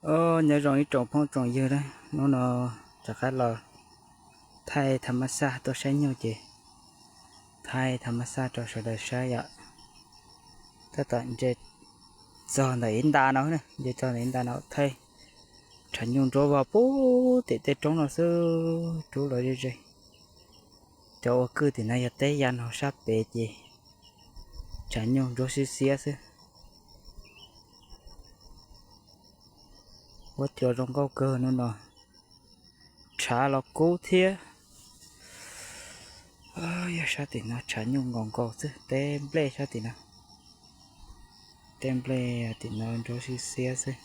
Os, nyob zoo ib tsoom phooj tsoom ywg na, hnub no rov qab los thaij tham mas xaj tuaj saib nyuj ces thaij tham mas xaj rau sawv daws saib yom. Tab tom ntsia txog ntawm ib nta no, ntsia txog ntawm ib nta no thaij tshav nyuj nruab vog puag tim tej roob no xwb, rub los ze ze. Cov ua kwj tim no yog teb ya no, sab pem ces tshav nyuj nruab xiab xiab xwb. Huab cua zoo nkauj kawg hnub no, tshav los kub thiab. Yog sab tim no tshav nyuj nkaus nkaus xwb, teb nplej sab tim no, teb nplej tim no nruab xiab xiab xwb.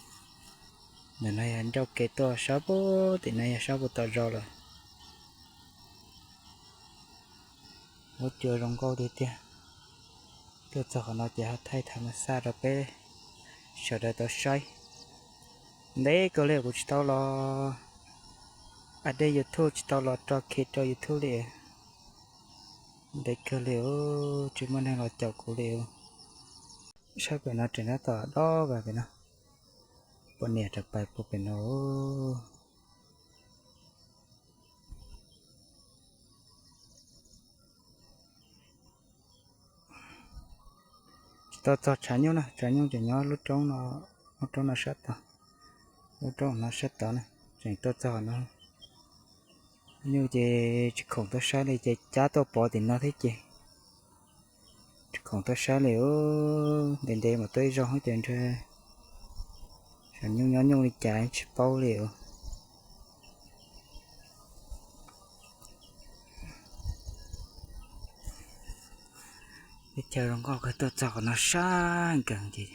Ntawm no yog ncauj kev tuaj sab puag tim no, yog sab puag tom zos lawm. Huab cua zoo nkauj tiag tiag. Tuaj txog qhov no ces ho thaij tham mas xaj rau peb sawv daws tau saib. Ntev kawg li kuv tsis tau los, a, dej YouTube tsis tau los rau khi rau YouTube li. Ntev kawg li, tsis muaj neeg los caum kuv li. Sab pem no tseem tab tom dob vas pem no, poj niam rov pais puag pem no. Tsis tau txog tshav nyuj na, tshav nyuj tseem nyob lub roob no, lub roob no sab tod, lub roob no sab tod na, tseem tuaj txog no. Nyuj ces tsis khoom tuaj saib li ces cab tuaj pov tim no thiab ces tsis khoom tuaj saib li. Ntev ntev mam tuaj ib zaug ces nrhiav saum nyuj nyob nyuj li cas tsis paub li. Teb chaws zoo nkauj kawg, tuaj txog qhov no sab nkees ces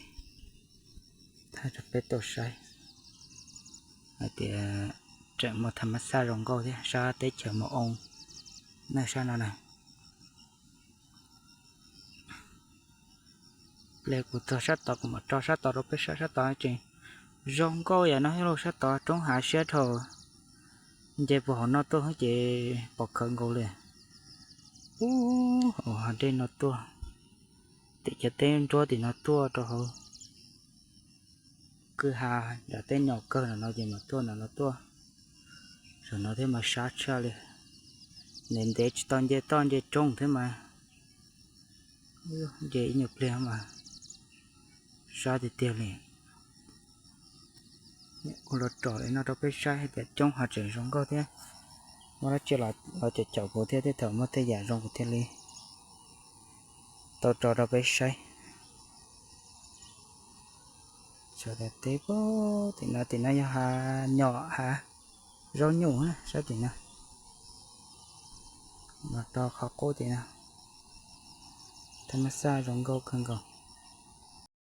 thaij rau peb tau saib hais tias tseem muaj tham mas xaj zoo nkauj thiab, sab teb chaws Mus Oo na, sab no na. Ple kuv txog sab tod kuv mam tso sab tod rau peb saib, sab tod tseem zoo nkauj yam no thiab lauj, sab tod roob hav siab dhau. Nce puag hauv no tuaj ces pom khawv nkaus li. Ub, hauv hav dej no tuaj, tim cov teb nruab tim no tuaj rau hauv kwj ha, nram teb nyom kawg no ces mas tuaj no tuaj, zaum no thiab mas sab tshaj li. Ntev ntev tsis tau nce toj nce roob thiab mas nce ib nyuag pliag mas sab tiag tiag li. Ua los tsom li no rau peb saib hais tias coob ho tseem zoo nkauj thiab. Muaj dab tsi los caum caum kuv thiab, tej thaum muaj tej yam zoo kuv thiaj li tau tso rau peb saib. Sawv daws teb puag tim no, tim no yog hav nyom hav zaub nyuj sab tim no. Los rau qhov qub tim no, tham mas xaj zoo nkauj kawg nkaus.